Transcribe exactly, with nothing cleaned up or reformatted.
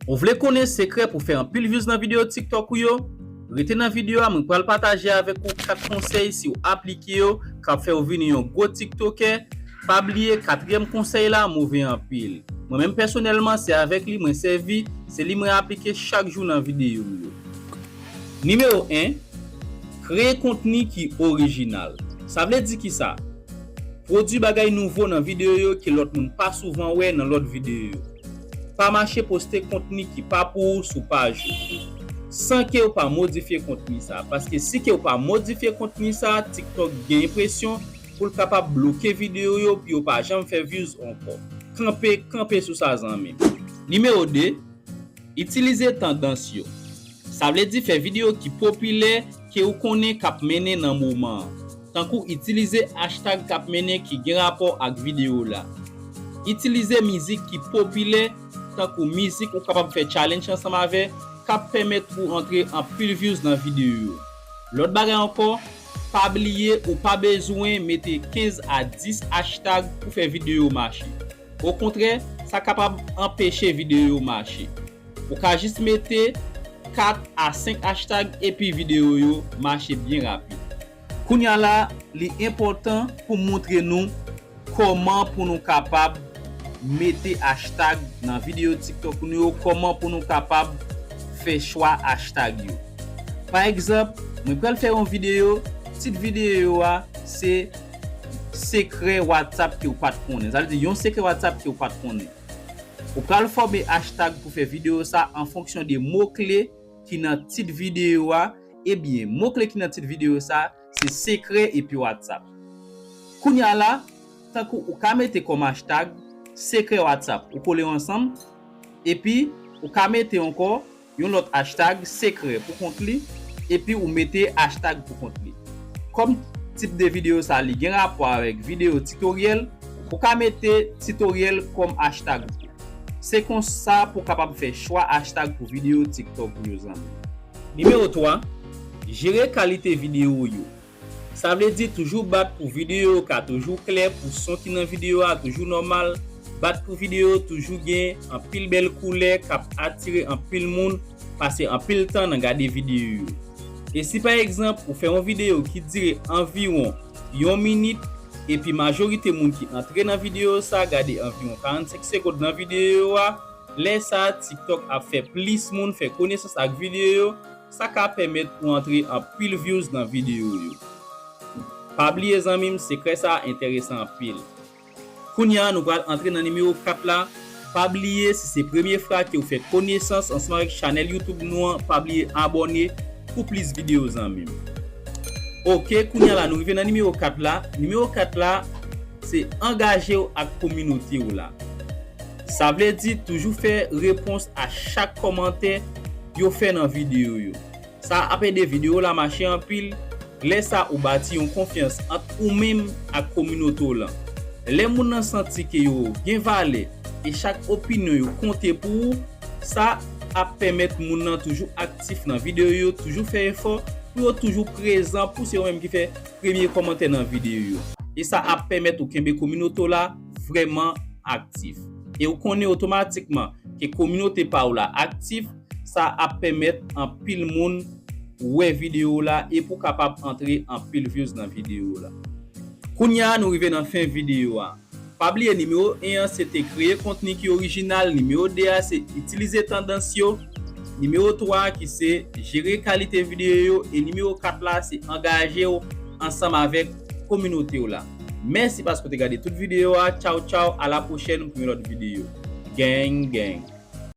Ou vle konnen sekrè pou fè anpil views nan videyo TikTok ou yo? Rete nan videyo a, mwen pral pataje avèk ou kat konsèy, si w aplike yo, k ap fè w vini yon gwo TikTokè. Pa bliye, katriyèm konsèy la move anpil. Mwen menm pèsonèlman, se avèk li mwen sèvi, se li mwen aplike chak jou nan videyo m yo. Nimewo en, kreye kontni ki orijinal. Sa vle di kisa? Pwodui bagay nouvo nan videyo yo ke lòt moun pa souvan wè nan lòt videyo yo. Pa mache poste kontni ki pa pou ou sou paj ou, san ke w pa modifye kontni sa. Paske si ke w pa modifye kontni sa, TikTok gen enpresyon pou l kapab bloke videyo yo pou yo pa janm fè views ankò. Kanpe, kanpe sou sa, zanmi m. Nimewo de, itilize tandans yo. Sa vle di fè videyo ki popilè ke ou konnen k ap mennen nan moman an. Tankou itilize hashtag k ap mennen ki gen rapò ak videyo la. Itilize mizik ki popilè, tankou mizik ou kapab fè challenge ansanm avè, k ap pèmèt ou antre anpil views nan videyo yo. Lòt bagay ankò, pa bliye ou pa bezwen mete kenz a dis hashtag pou fè videyo yo mache. Okontrè, sa kapab anpeche videyo yo mache. Ou ka jis mete kat a senk hashtag epi videyo yo mache byen rapid. Kounye a la, li enpòtan pou m montre nou kòman pou nou kapab mete hashtag nan videyo TikTok nou yo, kòman pou nou kapab fè chwa hashtag yo. Pa egzanp, mwen pral fè yon videyo, tit videyo a se sekrè WhatsApp ke w pa t konnen. Sa vle di yon sekrè WhatsApp ke w pa t konnen. Ou pral fòme hashtag pou fè videyo sa an fonksyon de mo kle ki nan tit videyo a. Ebyen, mo kle ki nan tit videyo sa se sekrè epi WhatsApp. Kounye a la, tankou ou ka mete kòm hashtag sekrè WhatsApp, ou kole yo ansanm, epi ou ka mete ankò yon lòt hashtag sekrè pou kont li, epi ou mete hashtag pou kont li. Kòm tit de videyo sa li gen rapò avèk videyo titoryèl, ou ka mete titoryèl kòm hashtag pou. Se konsa pou w kapab fè chwa hashtag pou videyo TikTok ou yo, zanmi. Nimewo twa, jere kalite videyo w yo. Sa vle di toujou bat pou videyo yo ka toujou klè, pou son ki nan videyo a toujou nòmal, bat pou videyo yo toujou gen anpil bèl koulè k ap atire anpil moun, pase anpil tan nan gade videyo yo. E si pa egzanp ou fè yon videyo ki dire anviwon yon minit, epi majorite moun ki antre nan videyo sa gade anviwon karannsenk segonn nan videyo a, lè sa a TikTok ap fè plis moun fè konesans ak videyo yo, sa ka pèmèt ou antre anpil views nan videyo yo. Pa bliye zanmi m, sekrè sa a enteresan anpil. Kounye a nou pral antre nan nimewo kat la. Pa bliye, si se premye fwa ke w fè konesans ansanm avèk chanèl YouTube nou an, pa bliye abòne pou plis videyo, zanmi m. Oke, kounye a la nou rive nan nimewo kat la. Nimewo kat la, se angaje w ak kominote w la. Sa vle di toujou fè repons a chak kòmantè yo fè nan videyo yo. Sa ap ede videyo la mache anpil. Lè sa ou bati yon konfyans ant ou menm ak kominote w lan. Lè moun nan santi ke yo gen valè e chak opinyon yo konte pou ou, sa ap pèmèt moun nan toujou aktif nan videyo yo, toujou fè efò pou yo toujou prezan, pou se yo menm ki fè premye kòmantè nan videyo yo. E sa ap pèmèt ou kenbe kominote w la vrèman aktif. E ou konnen otomatikman ke kominote pa w la aktif, sa ap pèmèt anpil moun wè videyo w la e pou kapab antre anpil views nan videyo w la. Kounye a nou rive nan fen videyo a. Pa bliye nimewo en an se te kreye kontni ki orijinal, nimewo de a se itilize tandans yo, nimewo twa a ki se jere kalite videyo yo, e nimewo kat la se angaje w ansanm avèk kominote w la. Mèsi paske w te gade tout videyo a. Tchaw tchaw, a la pwochèn pou yon lòt videyo. Gang gang.